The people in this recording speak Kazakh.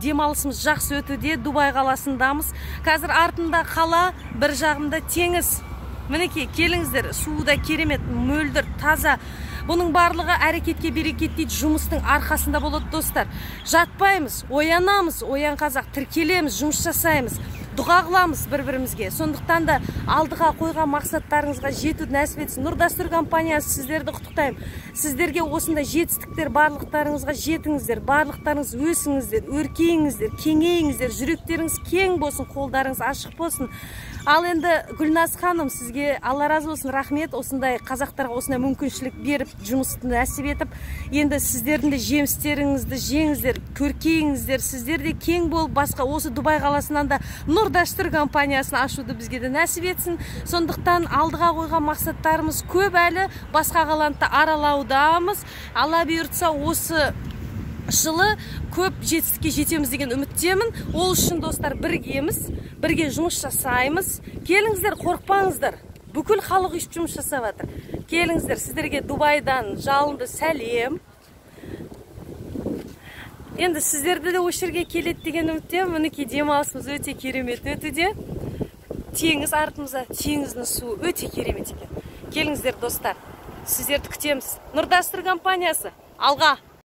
Демалысымыз жақсы өтуде, Дубай қаласындамыз. Қазір артында қала, бір жағында теңіз. Мінекей, келіңіздер, суы да керемет, мөлдір, таза. Бұның барлығы әрекетке берекет дейді, жұмыстың арқасында болады, достар. Жатпаймыз, оянамыз, оян қазақ, тіркелеміз, жұмыс жасаймыз, дұға қыламыз бір-бірімізге. Сондықтан да алдыға қойған мақсаттарыңызға жету нәсіп етсін. Нұрдәстүр компаниясы, сіздерді құттықтаймын. Сіздерге осындай жетістіктер, барлықтарыңызға жетіңіздер, барлықтарыңыз өсіңіздер, өркейіңіздер, кеңейіңіздер, жүректеріңіз кең болсын, қолдарыңыз ашық болсын. Ал енді Гүлназ ханым, сізге Алла разы болсын, рахмет, осындай қазақтарға осындай мүмкіншілік беріп, жұмысты нәсіп етіп, енді сіздердің де жемістеріңізді жеңіздер, көркейіңіздер, сіздер де кең болып, басқа осы Дубай қаласынан да Нұрдәстүр компаниясын ашуды бізге де нәсіп етсін. Сондықтан алдыға қойған мақсаттарымыз көп әлі, басқа қаланы да аралаудамыз. Алла бұйыртса, осы жылы көп жетістікке жетеміз деген үміттемін. Ол үшін, достар, біргеміз, бірге жұмыс жасаймыз. Келіңіздер, қорықпаңыздар. Бүкіл халық өйстіп жұмыс жасап жатыр. Келіңіздер, сіздерге Дубайдан жалынды сәлем. Енді сіздерді де осы жерге келеді деген үміттемін. Мінекей, демалысымыз өте керемет өтуде. Теңіз артымызда, теңіздің суы өте керемет екен. Келіңіздер, достар, сіздерді күтеміз. Нұрдәстүр компаниясы, алға!